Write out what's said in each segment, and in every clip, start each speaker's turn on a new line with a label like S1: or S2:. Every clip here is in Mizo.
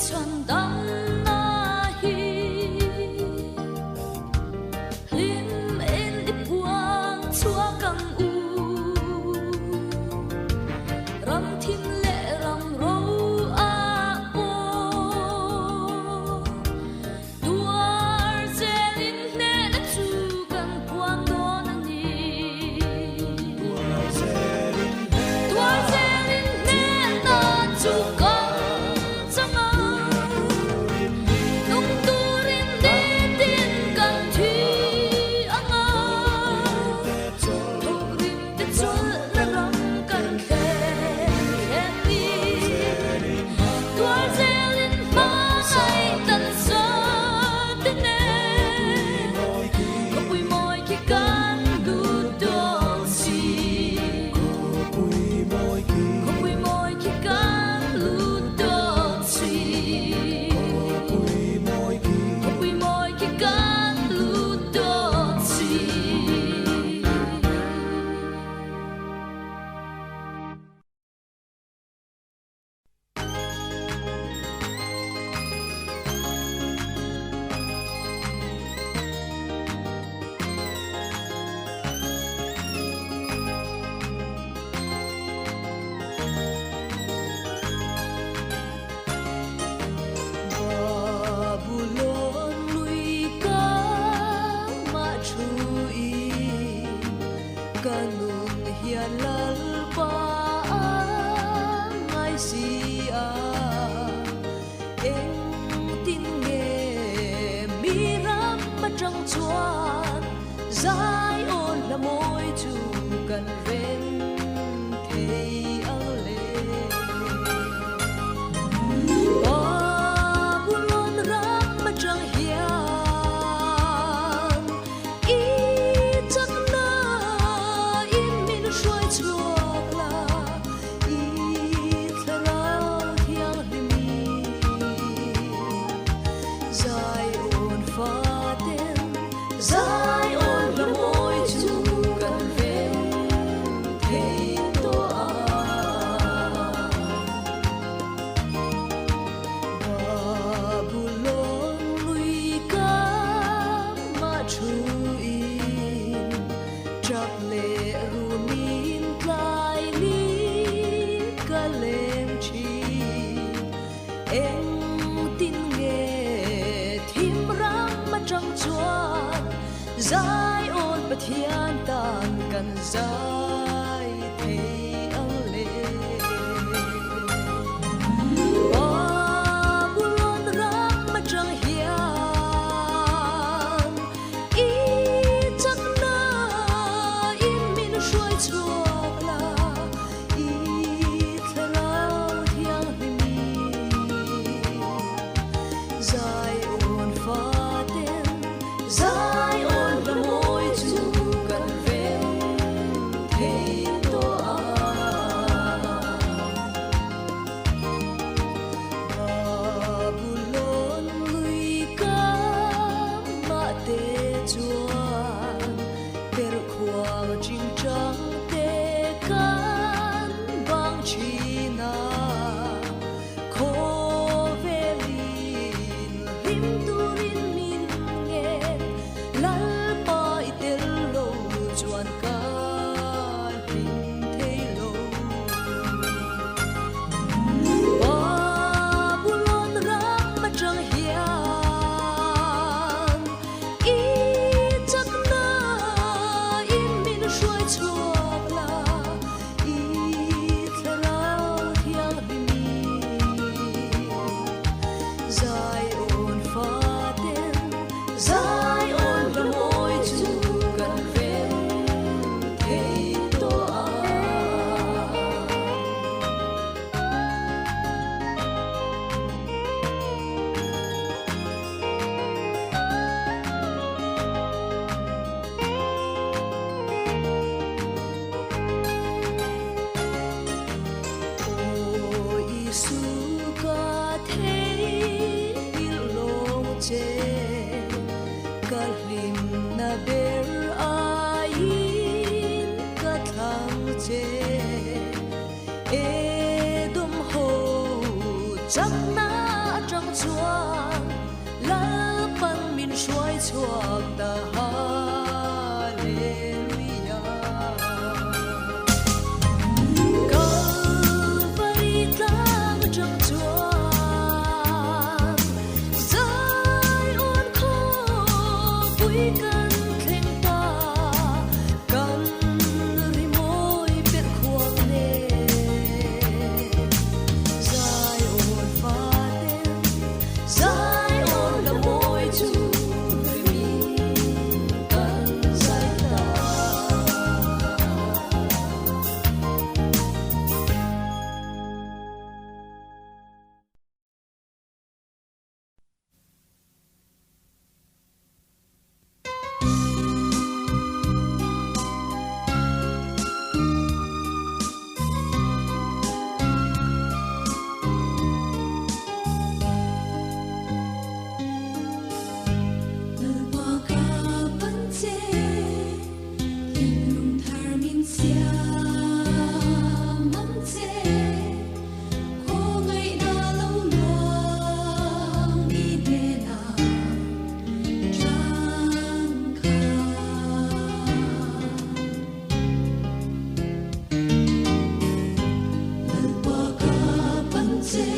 S1: Chhandamna hi hlim in i puang chhuak ang u. Ram thim leh ram ro ah pawh tuar zelin hnehna chu kan puang dawn a ni. Tuar zelin hnehna chu kan chang a, nung turin nitin kan thi ang a, thawkrim te chawlhna ram kan thlen thlen ni. Tuar zelin hmangaih tan zate nen khawpui mawi khi kan lut dawn si. Khawpui mawi khi kan lut dawn si. Khawpui mawi khi kan lut dawn si.
S2: Babulon lui ka mah thu in ka nun hian Lalpa a ngai si a, engtin nge mi ram atang chuan Zion hla mawi chu kan reng thei ang le. Babulon ram atang hian i chakna in min hruai chhuak la, i thlarau thianghlim Zion faten Zion hla mawi chu kan rem thei tawh a. Babulon lui ka mah thu in tap leh rumin tlai ni ka leng thin. Engtin nge thim ram atang chuan Zion Pathian tan kan zai thei ang le. Babulon ram atang hian i chakna in min hruai chhuak la. I thlarau thianghlim Zion faten Zion hla mawi chu kan rem thei tawh a. Babulon lui ka mah te chuan perhkhuang chingchang te kan bang thin a, khawvelin hlim turin min ngen, Lalpa i tel lo chuan ka hlim thei lo. Babulon ram atang hian I chakna in min hruai chhuak la, i thlarau thianghlim Zion faten Zion hla mawi chu kan rem thei tawh a. Aw Isu ka theihngilh lawng che, ka hlimna ber aiin ka thlang che. Edom ho chakna atang. chuan Lalpan min hruai chhuak ta Hallelujah. Kalvari tlang atang chuan Zion khawpui kan thleng ta, kan rimawi per khuang nen. Zion faten, Zion la mawi chu rimi kan zai ta.
S1: Lalpa ka pan che, thinlung thar min siam ang che, khawngaihna lo luang i hnenah changkha. Lalpa ka pan che,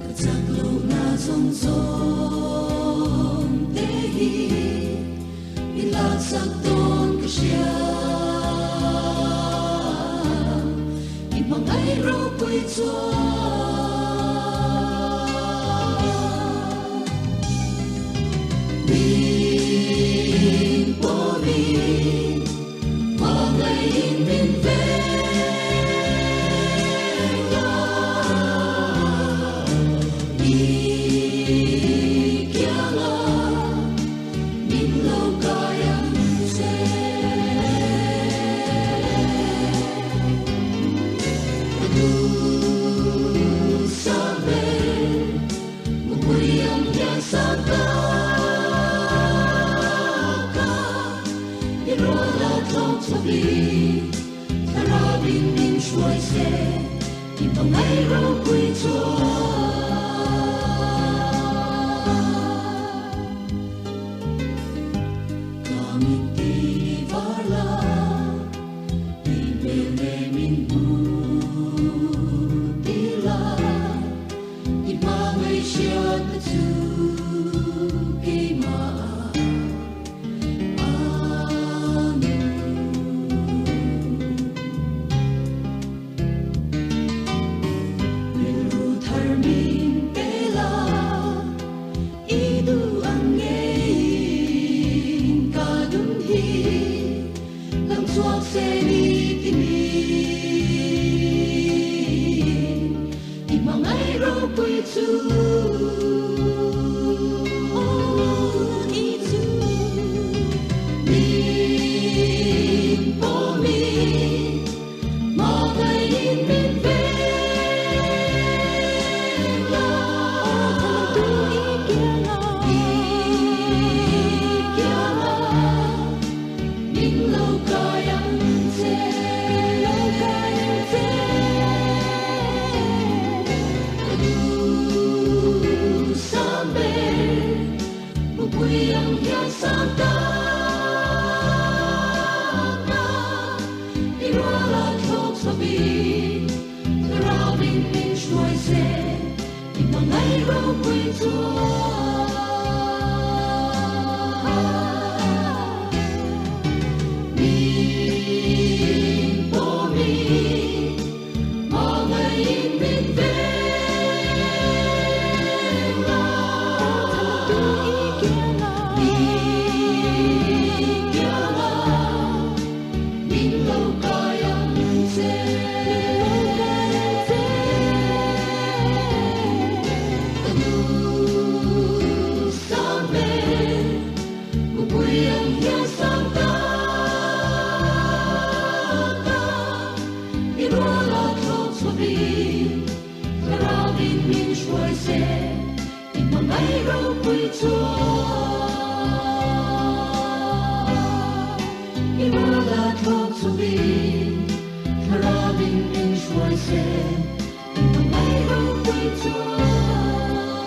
S1: ka chak lohna zawng zawng te hi min laksak dawn ka hria. I hmangaih ropui chuan min pawmin hmangaihin min veng a. I kianga min lo kai ang che. Ka duh sang ber, mupui ang hian sang ta ka, i rual a tlawng chawpin, thlarauin min hruai se, i hmangaih ropui chuan. Ka mit ti var la, i hmel ne min hmu ti la, i hmangaih hriat na chu keimah a nung. Rilru thar min pe la, i duh ang ngeiin ka nun hi lang chhuak se ni ti min, i hmangaih ropui chu. Oh, i chu min pawmin hmangaihin min veng la. I kianga min lo kai ang che. Ka duh sang ber, mupui ang hian sang ta ka, i rual a thlawk chawpin, thlarauin min hruai se, i hmangaih ropui chuan. Min pawmin hmangaihin min veng la. I kianga min lo kai ang che. Ka duh sang ber, mupui ang hian sang ta ka, i rual a thlawk chawpin, thlarauin min hruai se, i hmangaih ropui chuan. I rual a thlawk chawpin, thlarauin min hruai se, i hmangaih ropui chuan.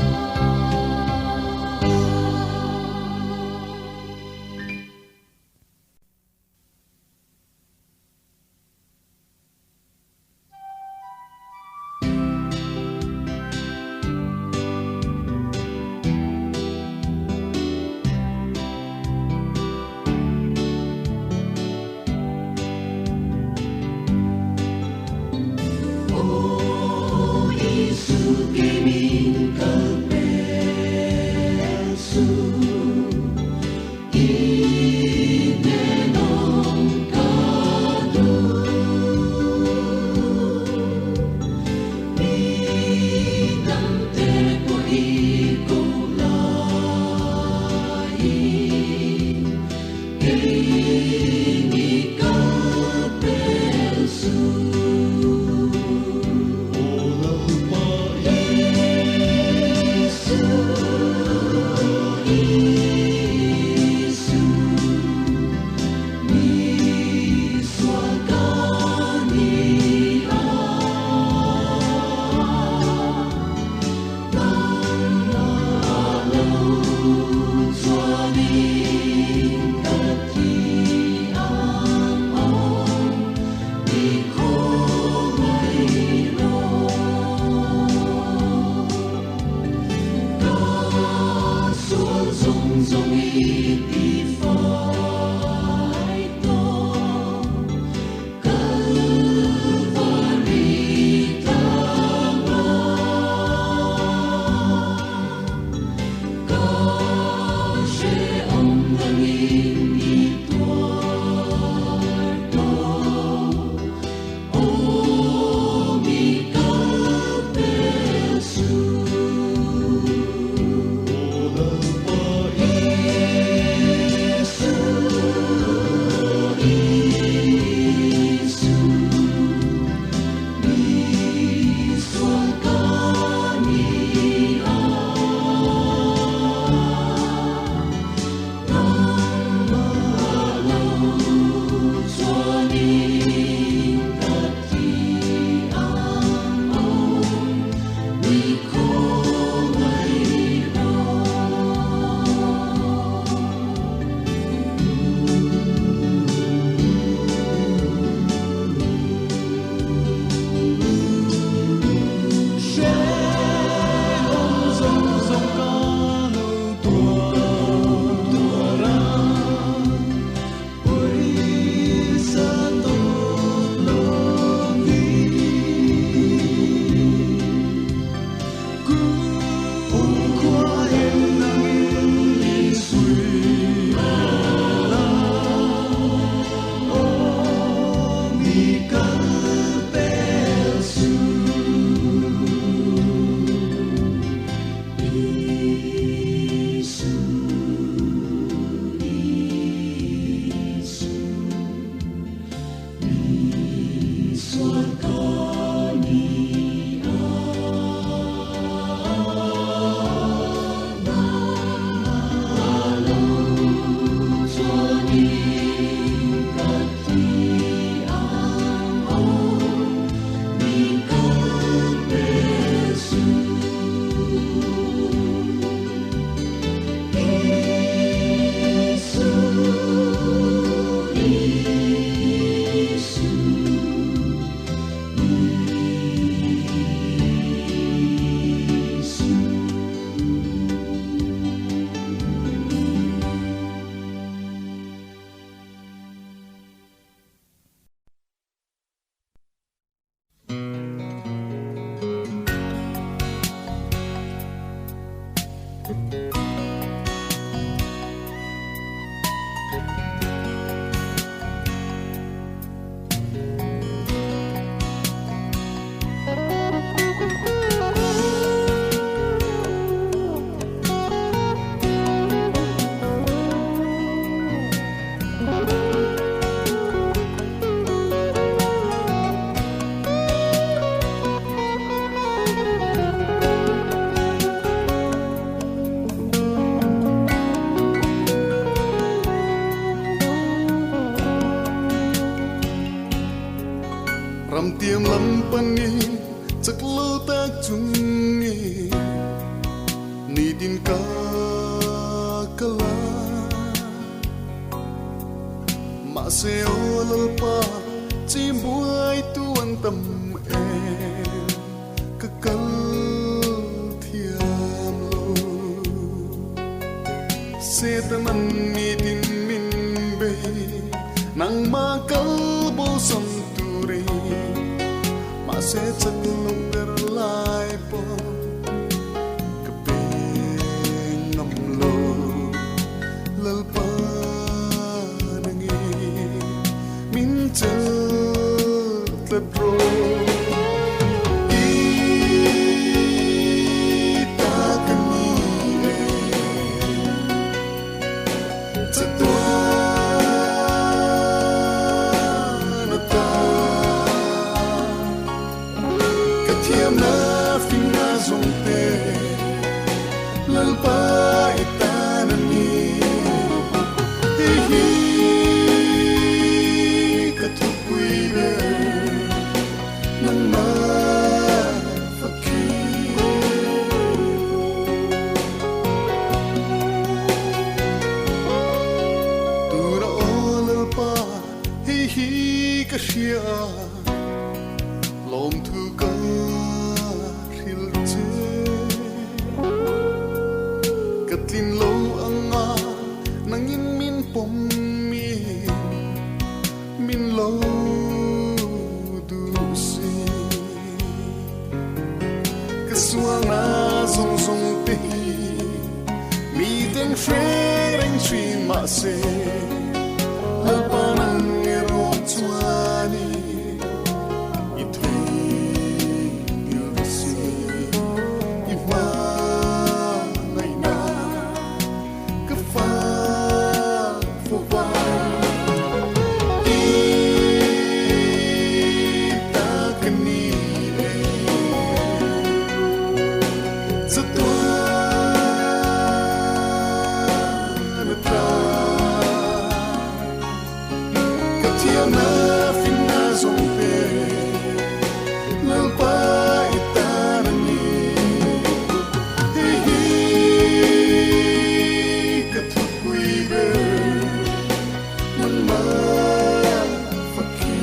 S3: Ramtiam lam panin chak lo tak chungin nitin ka kala mahse aw Lalpa chim buai tu an tam em ka kal thiam lo Satan an nitin min bei nangma kal bo sam turin mahse chak lo ber lai pawh Sualna zawng zawng te hi mi ten hre reng thin mahse Lalpa nang erawh chuanin i theihngilh si i hmangaihna ka fak fo va i ta ka ni e chatuan ata ka thiamna finna zawng te Lalpa i tan a ni. Hei hi ka thupui ber nangmah fakhi.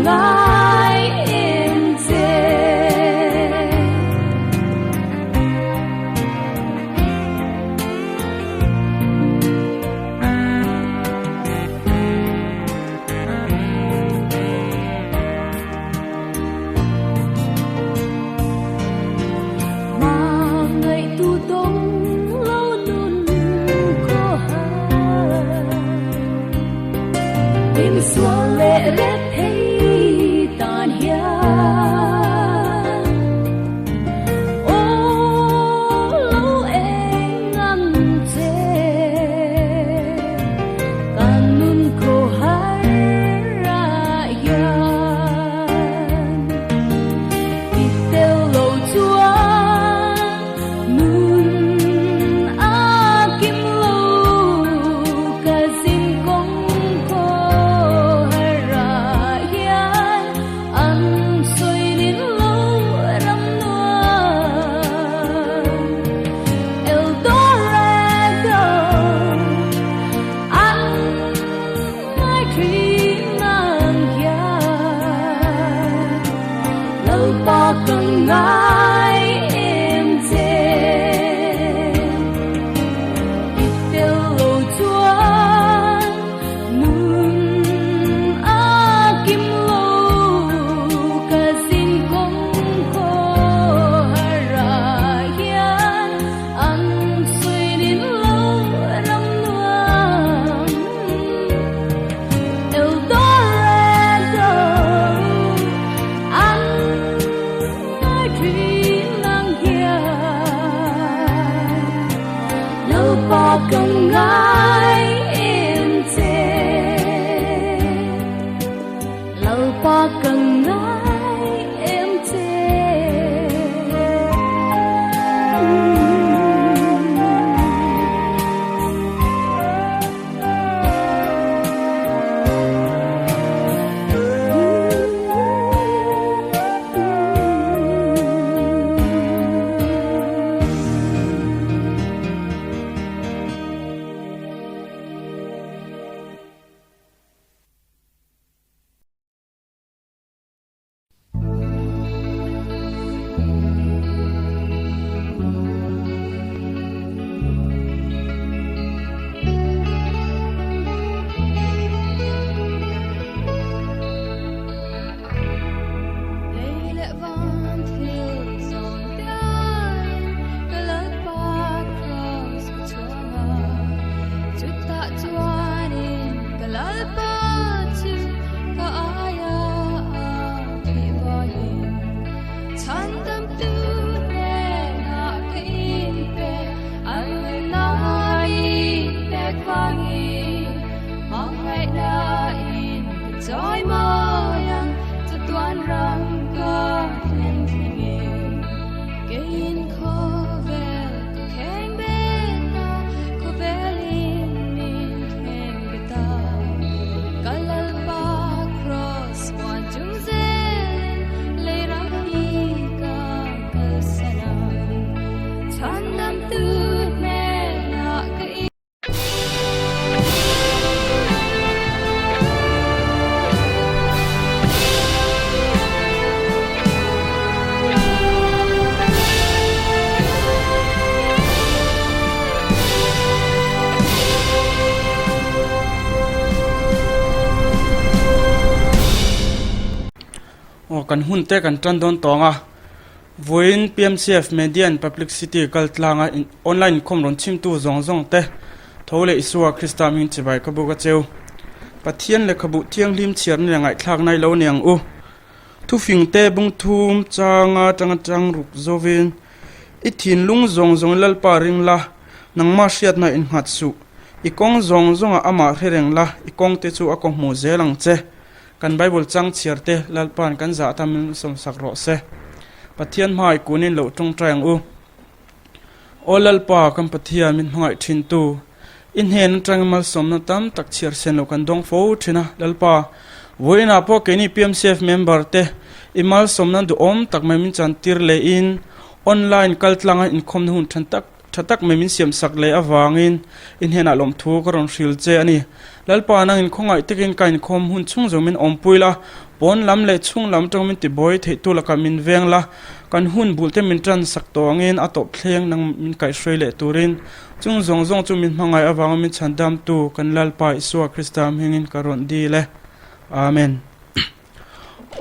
S1: ngai em che. Hmangaihtu dawng lo nun khaw har. Min sual leh rep thei tan hian aw lo eng ang che. Kan nun khaw har ah hian i tel lo chuan nun a kim lo ka zin kawng khaw har ah hian an sawi nin lo ram nuam El Dorado an ngai thin ang hian Lalpa ka ngai em che. I tel lo chuan nun a kim lo ka zin kawng khaw har ah hian an sawi nin lo ram nuam El Dorado an ngai thin ang hian Lalpa ka ngai em che. Lalpa ka ngai em che.
S2: Lei leh van thil zawng te aiin ka Lalpa Kraws ka chhuang a, chutah chuanin ka Lalpa chu ka aia a thih vangin chhandamtu hnenah ka inpe an nunna i pek vangin hmangaihna in ka chawi mawi ang chatuan ram ka thlen thlengin keiin khawvel ka kheng bet a, khawvelin min kheng bet a. Ka Lalpa Kraws huan chung zelin lei ram hi ka kalsan ang, chhandamtu hnenah ka
S4: Aw kan hun te kan tan dawn tawng a, vawiin PMCF Media and Public City kal tlanga online inkhawm rawn chhimtu zawng zawng te tho leh Isua Krista hming chibai ka buk a cheu. Pathian lehkhabu thianghlim chhiarna leh ngaihthlakna i lo ni ang u. Thufing te bungthum changa tanga tang ruk zovin i thinlung zawng zawng Lalpa ring la, nangmah hriatna innghat suh. I kawng zawng zawngah amah hre reng la, i kawng te chu a kawhhmuh zel ang che. Kan Bible chang chhiar te Lalpa'n kan zah atan min sawmsak rawh se. Pathian hmai kunin loh tawngtai ang u. Aw Lalpa, kan Pathian min hmangaih thin tu, i hnen atangin malsawmna tam tak chhiar sen loh kan dawng fo thin a. Lalpa, vawiinah pawh keini PMCF member te i malsawmna duhawm tak mai min chantir lehin online kaltlanga inkhawmna hun than tak Tha tak mai min siam sak leh avangin i hnenah lawmthu ka rawn hril che a ni. Lalpa nangin khawngaih takin ka inkhawm hun chhung zawng min awmpui la. Pawn lam leh chhung lam tang min tibuai theih tu lakah min veng la, kan hun bul te min tan sak tawh angin a tawp thleng nang min kaihhruai leh turin chung zawng zawng chu min hmangaih avanga min chhan dam tu kan Lalpa Isua Krista hmingin ka rawn dil e. Amen.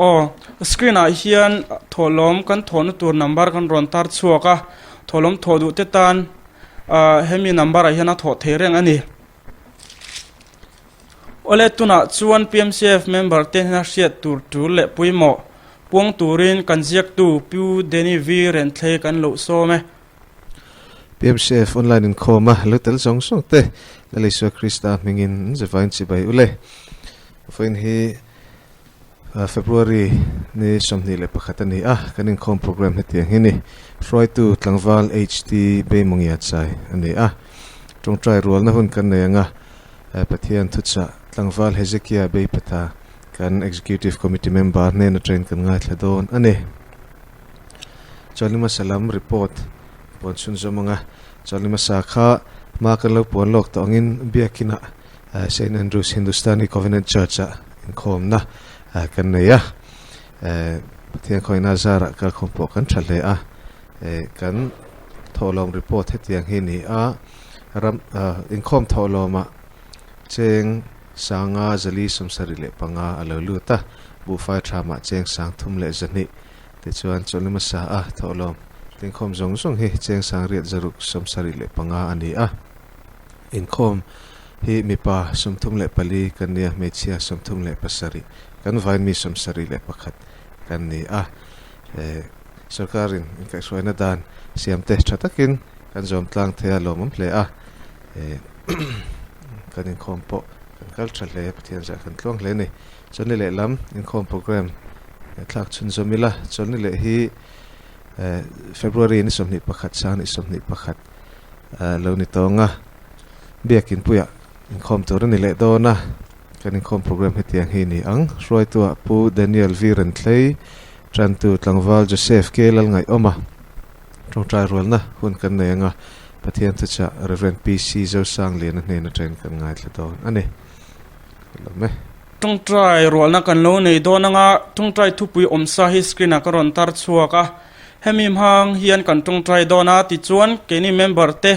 S4: Aw, screen ah hian thawhlawm kan thawhna tur number kan rawn tar chhuak a, thawhlawm thawh duh te tan hemi number ah hian a thawh thei reng a ni. Awle tunah chuan PMCF member te hnena hriat tur tul leh pawimawh puang turin kan ziaktu Pu Danny V Renthlei kan loh sawm e.
S5: PMCF online inkhawm a lo tel zawng zawng te Lal Isua Krista hmingin zevain chibai ule. Vawiin hi February ni 21 a ni a, kan inkhawm program hetiang hi ni. Hruaitu tlangval HT Beimawngia chai a ni a, tawngtai rualna hun kan nei ang a, Pathian thuchah tlangval Hezekia Beipatha kan Executive Committee member hnen atangin kan ngaithla dawn a ni. Chuan hmasa lam report puan chhunzawm ang a, chuan hmasa kha hma kan lo puan lawk tawh angin biakinah Saint Andrews Hindustani Covenant Church-ah inkhawmna kan nei a, Pathian khawihna zarah kalkhawm pawh kan tha hle a, kan thawhlawm report hetiang hi ni a, ram inkhawm thawhlawmah cheng sanga zali 75 a lo lut a, buhfai thamah cheng 3200 tichuan chawlhni hmasa a thawhlawm inkhawm zawng zawng hi cheng 6675 a ni a. Inkhawm hi mipa 34 kan nia, hmeichhia 37, kan vainmi 71 kan ni a. Sorkarin inkaihhruaina dan siamte tha takin kan zawm tlang thei a, lawmawm hle a. Kan inkhawm pawh kan kal tha hle, Pathian zah kan tluang hle a ni. Chawlhni lehlam inkhawm program thlak chhunzawm ila, chawlhni leh hi February ni 21 sang ni 21 lo ni tawng a, biakin puiah inkhawm tur a ni leh dawn a, kan inkhawm program hetiang hi ni ang. Hruaituah Pu Daniel V Renthlei, Tantu Tlangval Joseph K Lalngaihawma tawngtai rualna hun kan nei ang a, Pathian thuchah Rev PC Zosangliana hnen atangin kan ngaithla dawn a ni. Ka lawm e.
S4: Tawngtai rualna kan lo nei dawn ang a, tawngtai thupui awmsa hi screen ah ka rawn tar chhuak a. Hemi hmang hian kan tawngtai dawn a, tichuan keini member te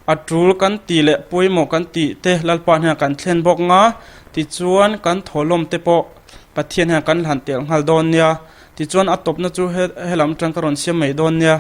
S4: a tul kan tih leh pawimawh kan tih te Lalpa hnenah kan thlen bawk nga, tichuan kan thawhlawm te pawh Pathian hian kan hlan tel nghal dawn nia, tichuan a tawpna chu helam atang ka rawn siam mai dawn nia.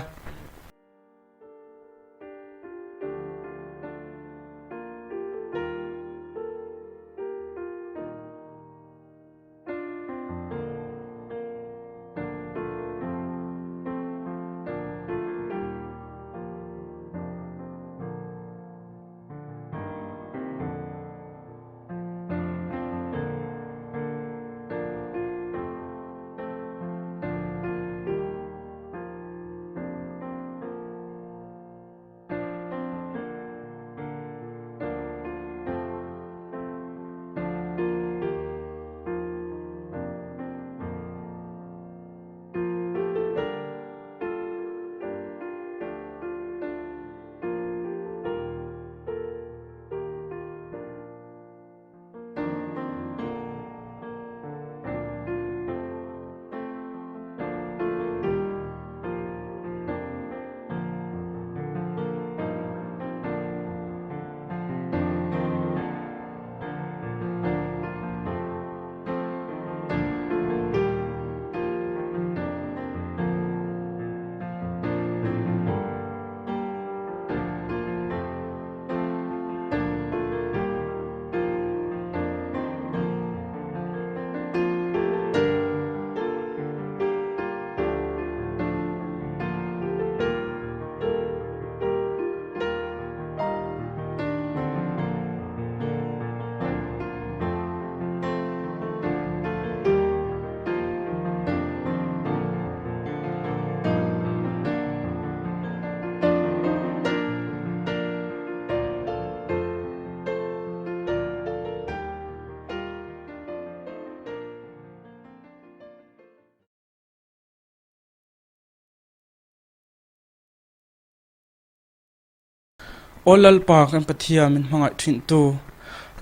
S4: Aw Lalpa kan Pathian min hmangaih thin tu,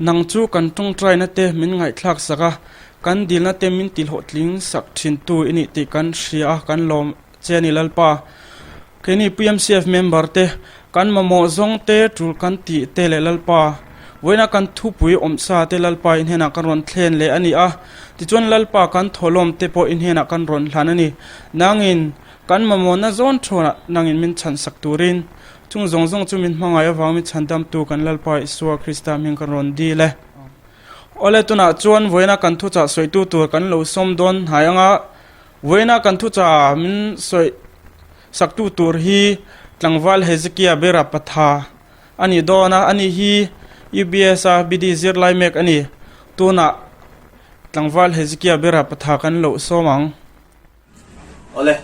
S4: nang chu kan tawngtaina te min ngaihthlak sak a, Kan dilna te min tihlawhtling sak thintu i nih tih kan hria a, kan lawm che a ni Lalpa. Keini PMCF member te kan mamawh zawng te tul kan tih te leh Lalpa vawiina kan thupui awmsa te Lalpa i hnenah kan rawn thlen leh a ni a, tichuan Lalpa kan thawhlawm te pawh i hnenah kan rawn hlan a ni. Nangin kan mamawhna zawn thuanah nangin min chhansak turin chung zawng zawng chu min hmangaih avang min chhandamtu kan Lalpa Isua Krista hming kan rawn dil e. Awle tunah chuan vawiina kan thuchah sawitu tur kan lo sawm dawn hnai anga vawiina kan thuchah min sawi saktu tur hi tlangval Hezekia bera patha a ni dawn a, ani hi UBS a BD zirlai mek a ni. Tunah tlangval Hezekia bera patha kan lo sawm ang.
S6: Awle,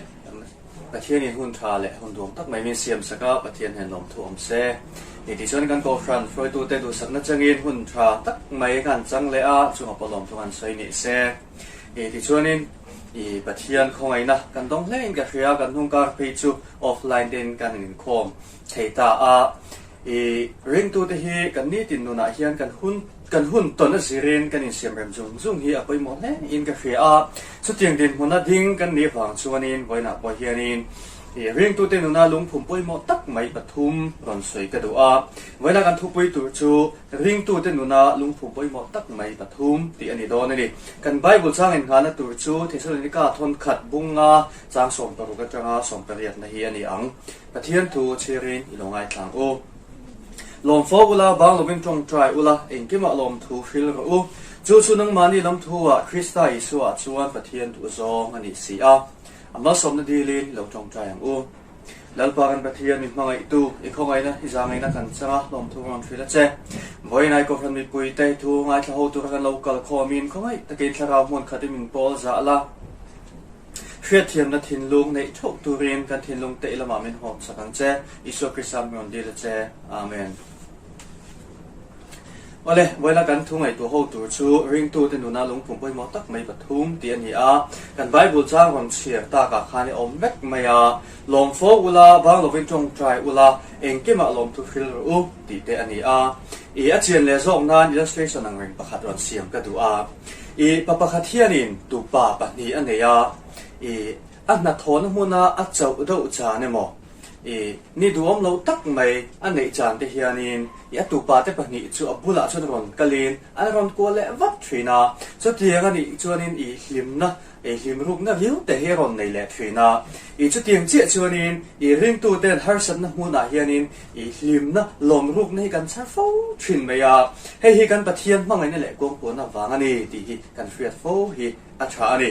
S6: Pathianin hun tha leh hun duam tak mai min siam sak a, Pathian hian lawmthu awm se. Ni tih chuan kan Kohhran hruaitute duhsakna changin hun tha tak mai kan chang leh a, chungah pawh lawmthu kan sawi ni se. Ni tih chuanin i Pathian khawngaihna kan dawng hle in ka hria, kan hnung kar phei chu offline tein kan inkhawm thei ta a. I ringtute hi kan nitin nunah hian kan hun kan hun tawn a zirin kan insiamrem zung zung hi a pawimawh hle in ka hria a. Chutiang dinhmuna ding kan nih vang chuanin vawiinah pawh hianin i ringtute nuna lungphum pawimawh tak mai pathum rawn sawi ka duh a. Vawiinah kan thupui tur chu ringtute nuna lungphum pawimawh tak mai pathum tih a ni dawn a ni. Kan Bible chang innghahna tur chu Thesalonika thawnkhat bunga chang 16 atanga 18 hi a ni ang. Pathian thu chhirin i lo ngaithlang u. Lawm fo ula, bang lovin tawngtai ula, engkimah lawmthu hril rawh u. Chu chu nangmahni lam thu-ah Krista Isua-ah chuan Pathian duh zawng a nih si a. A malsawmna dilin i lo tawngtai ang u. Lalpa kan Pathian mi hmangaihtu, i khawngaihna i zangaihna kan chang a, lawmthu rawn hrilh a che. Vawiinai Kohhran mipuite i thu ngaithla ho tura kan lo kal khawmin khawngaih takin thlarau hmun khatin min pawl zah la. Hriatthiamna thinlung neih theuh turin kan thinlung teih lamah min hawp chak ang che. Isua Krista min rawn dil a che. Amen. Awle, vawiina kan thu ngaihtuah ho tur chu ringtute nuna lungphum pawimawh tak mai pathum tih a ni a. Kan Bible chang rawn chhiar takah khan i awm vek mai a. Lawm fo ula, bang lovin tawngtai ula, engkimah lawmthu hril rawh u tih te a ni a. I a chian leh zawk nan illustration ang reng pakhat rawn siam ka duh a. I pa pakhat hianin tupa pahnih a nei a, i a hnathawhna hmuna a chauh deuh chan emaw, i ni duhawm lo tak mai a neih chan te hianin i a tupa te pahnih chu a bulah chuan rawn kalin an rawn kual leh vat thin a. Chutiang a nih chuanin i hlimna, i hlimrukna riau te hi a rawn nei leh thin a. I chutiang chiah chuanin i ringtuten harsatna hmunah hianin I hlimna lawmrukna hi kan chhar fo thin mai a, hei hi kan Pathian hmangaihna leh kuangkuahna vang a ni tih hi kan hriat fo hi a tha a ni.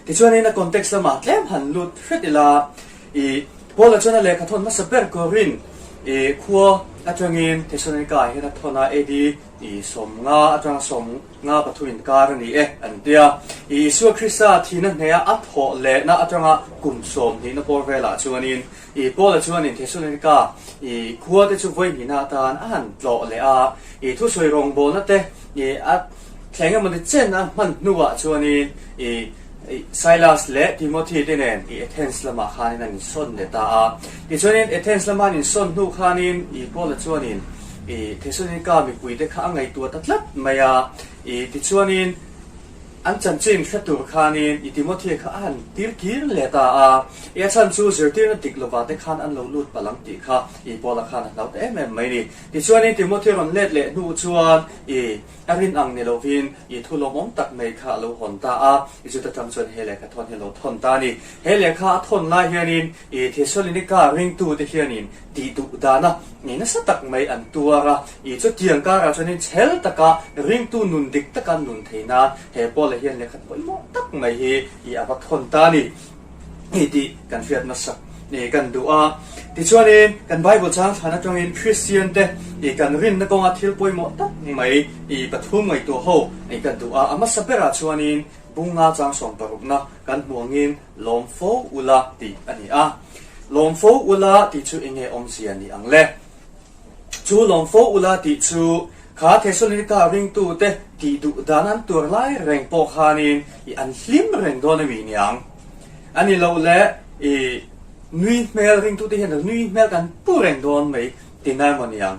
S6: Tichuanin a context lamah tlem han lut hret ila, i Paula chuan a lehkha thawn hmasa ber Korin i khua atangin Thessalonica ah hian a thawn a, AD i 50 atanga 53 inkar a ni e an ti a. I Isua Krista thihna hneha a thawh lehna atanga kum sawmhnihna pawr velah chuanin I Paula chuanin Thessalonika i khua te chu vawi hnihna atan a han tlawh leh a, i thusawi rawngbawlna te i a thleng emawni chen a hman hnuah chuanin i Silas leh Timothy te nen i Athens lamah khanin an insawn leh ta a. Tichuanin Athens lama an insawn hnu khanin i Paula chuanin i Thessalonika mipui te kha a ngaihtuah ta tlat mai a, i tichuanin An chanchin hre tur khanin i Timothea kha a han tir kir leh ta a, i a chhan chu zirtirna dik lovah te khan an lo lut palh ang tih kha i Paula khan a hlau ta em em mai ni. Tichuanin Timothea rawn let leh hnu chuan i a rin ang ni lovin i thu lawmawm tak mai kha a lo hawn ta a, i chuta tang chuan he lehkha thawn hi a lo thawn ta a ni. He lehkha a thawn lai hianin i Thesalonika ringtute hianin tih duh dana i nasa tak mai an tuar a, i chutiang karah chuanin chhel taka ringtu nun dik taka nun thei nan he Paula hian lehkhat pawimawh tak mai hi i a va thawn ta a ni i tih kan hriat hmasak i kan duh a. Tichuanin kan Bible chang thlan atangin Kristian te i kan rinna kawnga thil pawimawh tak mai i pathum ngaihtuah ho i kan duh a, a hmasa berah chuanin bunga chang sawmparukna kan hmu angin Lawm fo ula tih a ni a. Lawm fo ula tih chu enge awmzia ni ang le? Chu lawm fo ula tih chu kha Thessalonika ringtute tih duh dan an tur lai reng pawh khanin i an hlim reng dawn a mi niang? A ni loh le i nui hmel ringtute hian nui hmel kan pu reng dawn mai ti nai maw niang?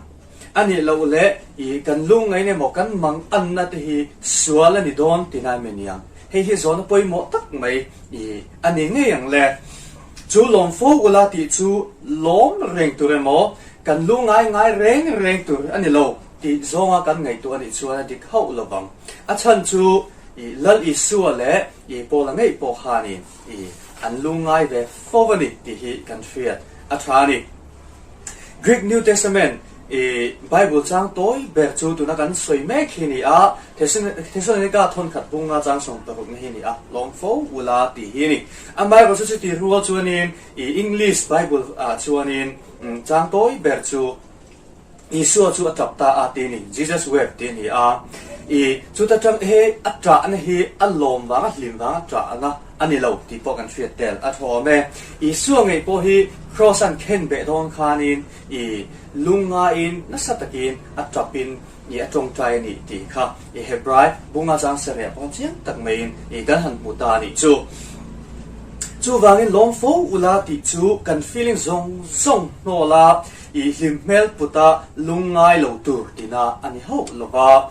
S6: A nih loh leh i kan lungngaihna emaw kan manganna te hi sual a ni dawn ti nai mai niang. Hei hi zawhna pawimawh tak mai i a ni ngei ang le. Chu lawm fo ula tih chu lawm reng tur emaw kan lu ngai ngai reng reng tur a ni lo tih zawnga kan ngaihtuah a nih chuan a dik hauh lo vang. A chhan chu i Lal Isua leh i Paula ngei pawh khanin i an lu ngai ve fo a ni tih hi kan hriat a tha a ni. Greek New Testament i Bible chang tawi ber chu tuna kan sawi mek hi ni a, Thessalonika thawnkhat bunga chang 60 na hi ni a, lawm fo ula tih hi a ni. Amaherawhchu chu chuti rual chuanin i English Bible ah chuanin chang tawi ber chu Isua chu a tap ta a tih a ni, Jesus wept tih a ni a. I chuta tang he a ṭahna hi a lawm vang a hlim vang a ṭahna a ni lo tih pawh kan hriat tel a thawm e. Isua ngei pawh hi Kraws an khen beh dawn khanin i lungngaiin nasa takin a ṭapin i a ṭawngṭai a nih tih kha i Hebrai bunga chang sareh pawh chiang tak maiin i kan han hmu ta a nih chu. Chuvangin lawm fo ula tih chu kan feeling zawng zawng hnawla I hlim hmel puta lungngai lo tur tina a ni hauh lo va.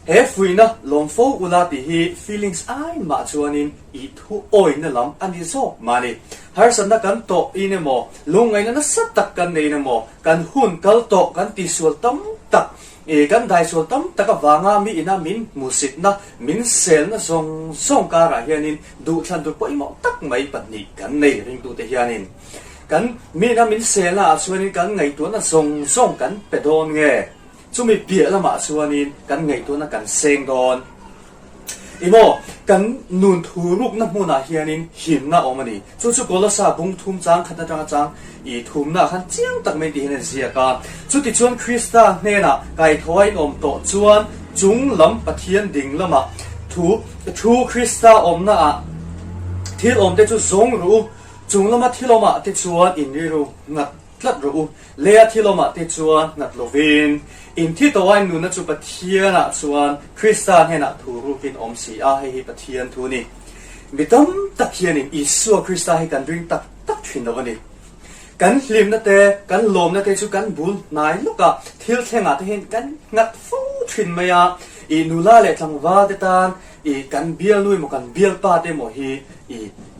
S6: He fuihna lawm fo ula tih hi feelings ai mah chuanin i thu awihna lam a ni zawk mah ni. Harsatna kan tawh in emaw, lungngaihna nasa tak kan nei in emaw, kan hun kal tawh kan tihsual tam tak, i kan daisual tam tak avanga mi ina min hmuhsitna, min selna zawng zawng karah hianin duhthlan tur pawimawh tak mai pahnih kan nei ringtute hianin. Kan mina min selna ah chuanin kan ngaihtuahna zawng zawng kan pe dawn nge? Chumi piah lamah chuanin kan ngaihtuahna kan seng dawn. I maw, kan nun thu rukna hmunah hianin himna awm a ni. Chu chu Kolosa bung thum chang khat atanga chang i thumna ah khan chiang tak mai tih hian a ziak a. Chutichuan Krista hnenah kaithaw a inawm tawh chuan chung lam Pathian ding lamah thu thu Krista awmna ah thil awmte chu zawng ru u. Chung lama thilawmah te chuan in rilru nghat tlat rawh u, leia thilawmah te chuan nghat lovin, in thi tawh ain nunna chu Pathianah chuan Krista hnenah thu rukin awm si a, hei hi Pathian thu a ni. Mi tam tak hianin Isua Krista hi kan ring tak tak thin lo a ni. Kan hlimna te, kan lawmna te chu kan bul hnai lawk a, thil thlengah te hian kan nghat fo thin mai a, i nula leh tlangval te tan I kan bialnu emaw kan bialpa te emaw hi i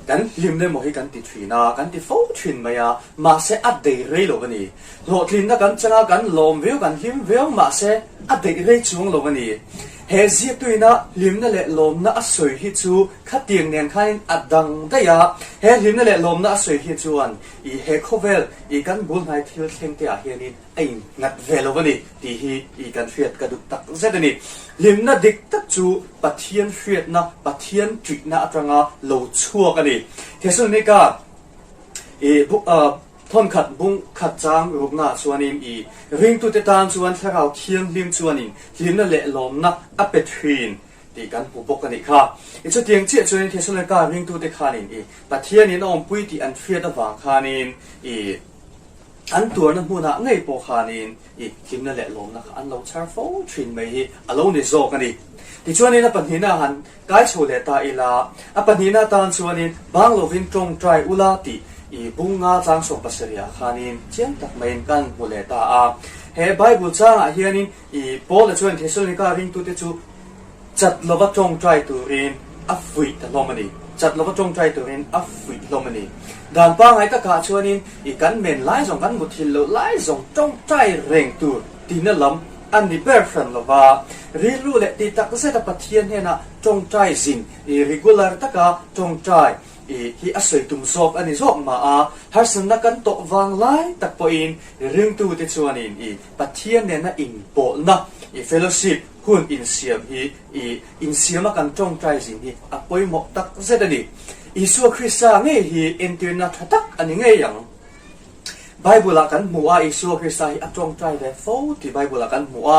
S6: kan hlimna emaw hi kan ti thin a, kan ti fo thin mai a, mahse a deih rei lo a ni. Hlawhtlinna kan chang a, kan lawm viau, kan hlim viau, mahse a deih rei chuang lo a ni. He ziaktuina hlimna leh lawmna a sawi hi chu khatiang nen khanin a dang daih a, he hlimna leh lawmna a sawi hi chuan i he khawvel i kan bul hnai thil thleng te ah hianin a innghat ve lo a ni tih hi i kan hriat ka duh tak zet a ni. Hlimna dik tak chu Pathian hriatna, Pathian ṭihna aṭanga lo chhuak a ni. Thesalonika i thawnkhat bung khat chang ruknaah chuanin i ringtute tan chuan Thlarau Thianghlim chuanin hlimna leh lawmna a pe ṭhin tih kan hmu bawk a nih kha. I chutiang chiah chuanin Thesalonika ringtute khanin i Pathianin a awmpui tih an hriat avang khanin i An tuarna hmunah ngei pawh khanin i hlimna leh lawmna kha an lo chhar fo thin mai hi a lo ni zawk a ni. Tichuanin a pahnihna han kai chho leh ta ila, a pahnihna atan chuanin bang lovin tawngtai ula tih i bunga chang 70 ah khanin chiang tak maiin kan hmu leh ta a. He Bible changah hianin i Paula chuan Thessalonika ringtute chu Chat lova tawngtai turin a fuih ta hlawm a ni. Chat lova tawngtai turin a fuih hlawm a ni. Dan pangngai takah chuanin i kan men lai zawng, kan muthilh loh lai zawng tawngtai reng tur tihna lam a ni ber hran lova, rilru leh tih tak zeta Pathian hnenah tawngtai zin i regular taka tawngtai i hi a sawi tum zawk a ni zawk mah a, harsatna kan tawh vang lai tak pawhin ringtute chuanin i Pathian nena inpawlhna i fellowship Hun insiam hi i insiama kan tawngtai zin hi a pawimawh tak zet a ni. Isua Krista ngei hi entirna tha tak a ni ngei ang. Bible-ah kan hmu a, Isua Krista hi a tawngtai ve fo tih Bible-ah kan hmu a.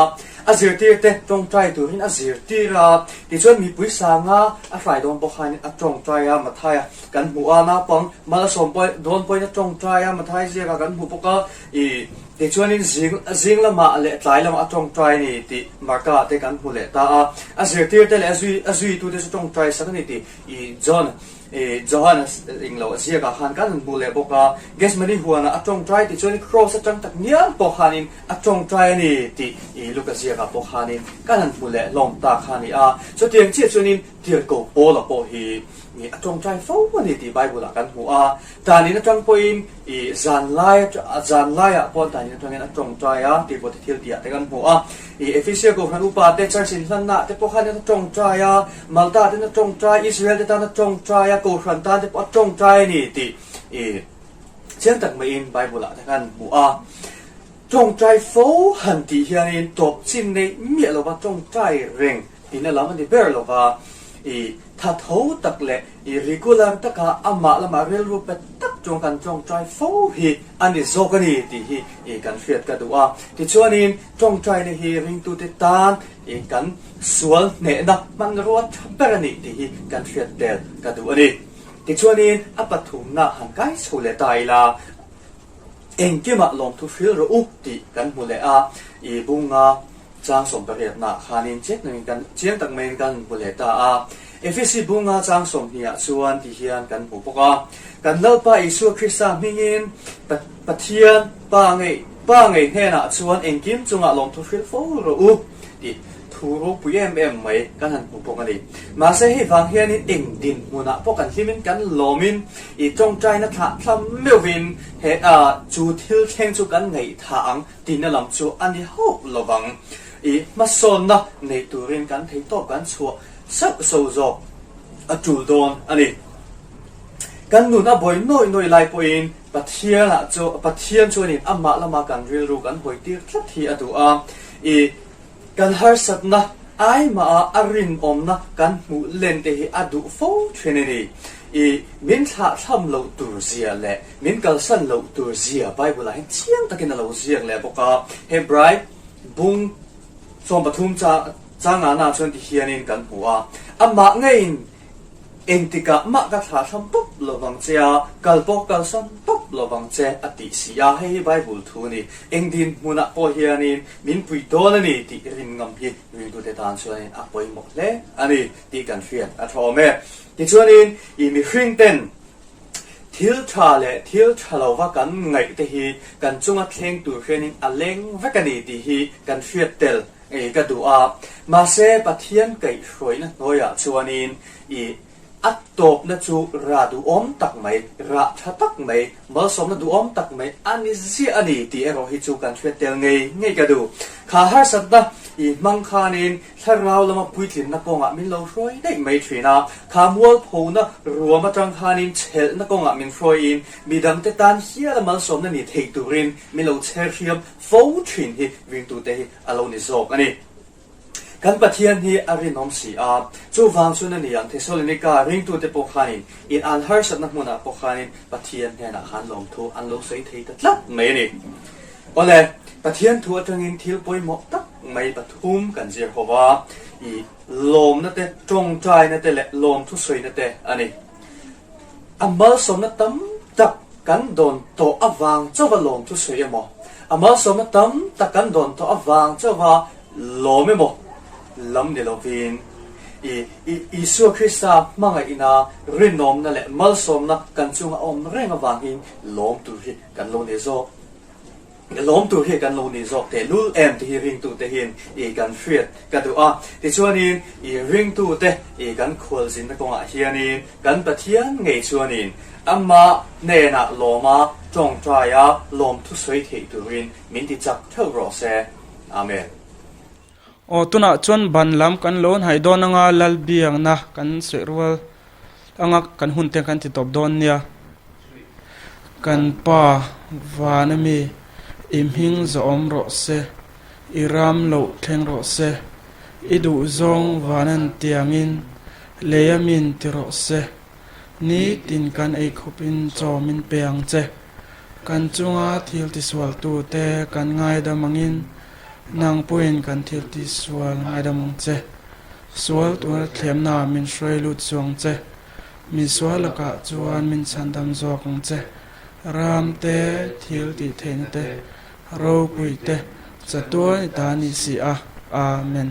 S6: A zirtirte tawngtai turin a zirtir a, tichuan mipui sanga a hrai dawn pawh khanin a tawngtai a, Mathaia kan hmu a, naupang mal a sawm dawn pawhin a tawngtai a, Mathai ziakah kan hmu bawk a, i Tichuanin zing zing lamah leh tlai lamah a tawngtai a ni tih Marka te kan hmu leh ta a. A zirtirte leh a zui a zuitute chu tawngtai sak a ni tih i John I Johana englo a ziakah khan kan han hmu leh bawk a, Gethsemane huanah a tawngtai tih chuan Kraws atang tak ngial pawh khanin a tawngtai a ni tih i Luka ziakah pawh khanin kan han hmu leh hlawm ta kha a ni a. Chutiang chiah chuanin Tirhkoh Paula pawh hi a tawngtai fo a ni tih Bible-ah kan hmu a. Tanin atang pawhin i zan lai zan laiah pawh tanin atangin a tawngtai a tih pawh thil tihah te kan hmu a. I Ephesia Kohhran upa te church inhlannaah te pawh khanin a tawngtai a, Malta ten a tawngtai, Israel te tan a tawngtai a, Kohhran tan te pawh a tawngtai a ni tih i chiang tak maiin Bible-ah te kan hmu a. Tawngtai fo han tih hianin tawp chin neih miah lova tawngtai reng tihna lam a ni ber lova, i tha tho tak leh i regular taka amah lamah rilru pe tak chuan kan tawngtai fo hi a ni zawk a ni tih hi i kan hriat ka duh a. Tichuanin tawngtaina hi ringtute tan i kan sual hnehna hmanrua tha ber a ni tih hi kan hriat tel ka duh a ni. Tichuanin a pathumna han kai chho leh ta ila. Engkimah lawmthu hril rawh u tih kan hmu leh a, i bunga chang sawmpariatnaah khanin chiang takin kan chiang tak maiin kan hmu leh ta a. Efesi bunga chang sawmhnih ah chuan ti hian kan hmu bawk a, Kan Lalpa Isua Krista hmingin Pathian Pa ngei Pa ngei hnenah chuan engkim chungah lawmthu hril fo rawh u tih thu ropui em em mai kan han hmu bawk a ni. Mahse hei vang hianin eng dinhmunah pawh kan hlimin kan lawmin i tawngtaina thlah thla meuhvin he chu thil thleng chu kan ngaihthah ang tihna lam chu a ni hauh lo vang. I hmasawnna nei turin kan theihtawp kan chhuah sauh sauh zawk a tul dawn a ni. Kan nun a buai nawi nawi lai pawhin Pathianah chu Pathian chuanin amah lama kan rilru kan hawi tir tlat hi a duh a. I Kan harsatna aimaha a rinawmna kan hmuh len te hi a duh fo thin a ni. I min thlahthlam loh tur zia leh min kalsan loh tur zia Bible ah hian chiang takin a lo ziak leh bawk a. Hebrai bung 13 changana chuan ti hianin kan hmu a, Amah ngeiin Engtikah mah ka thlahthlam tawp lo vang che a, kal pawh kalsan tawp lo vang che a tih si a, hei hi Bible thu a ni. Eng dinhmunah pawh hianin min pui dawn a ni tih rin ngam hi ringtute tan chuanin a pawimawh hle a ni tih kan hriat a tha awm e. Tichuanin i mihringten thil tha leh thil tha lova kan ngaih te hi kan chunga thleng tur hianin a leng vek a ni tih hi kan hriat tel Ei ka duh a, mahse Pathian kaihhruaina hnuaiah chuanin i a tawpna chu rah duhawm tak mai, rah tha tak mai, malsawmna duhawm tak mai a ni ziah a ni tih erawh hi chu kan hriat tel ngei ngei ka duh. Kha harsatna i hmang khanin thlarau lama puitlinna kawngah min lo hruai daih mai thin a, kha mualphona ruam atang khanin chhelhna kawngah min hruaiin midangte tan hiala malsawmna ni thei turin min lo chher hriam fo thin hi ringtute hi a lo ni zawk a ni. Kan Pathian hi a rinawm si a, chuvang chuan a ni ang Thesalonika ringtute pawh khanin in an harsatna hmunah pawh khanin Pathian hnenah khan lawmthu an lo sawi thei ta tlat mai a ni. Awle, Pathian thu atangin thil pawimawh tak mai pathum kan zir ho va, i lawmna te, tawngtaina te leh lawmthu sawina te a ni. A malsawmna tam tak kan dawn tawh avang chauha lawmthu sawi emaw, a malsawmna tam tak kan dawn tawh avang chauha lawm emaw lam ni lovin, i Isua Krista hmangaihna, rinawmna leh malsawmna kan chunga awm reng avangin lawm tur hi kan lo nei zawk. Lawm tur hi kan lo ni zawk teh lul em tih hi ringtute hian i kan hriat ka duh a. Tichuanin i ringtute i kan khualzinna kawngah hianin kan Pathian ngei chuanin Amah hnenah lawma tawngtaia lawmthu sawi theih turin min ti chak theuh rawh se. Amen.
S4: Aw tunah chuan ban lam kan lo hnaih dawn anga Lalbiakna kan sawi rual anga kan hun te kan ti tawp dawn nia. Kan Pa van ami i hming zawhawm rawh se, i ram loh thleng rawh se, i duh zawng van an tiangin lei a min ti rawh se, nitin kan ei khawpin chaw min pe ang che. Kan chunga thil tisual tute kan ngaidam angin nang pawhin kan thil tisual ngaidam ang che. Sual tuar thlemna min hruai lut chuang che, mi sual lakah chuan min chhandam zawk ang che. Ram te, thil tih theihna te, ropui te, chatuan i ta ni si a. Amen.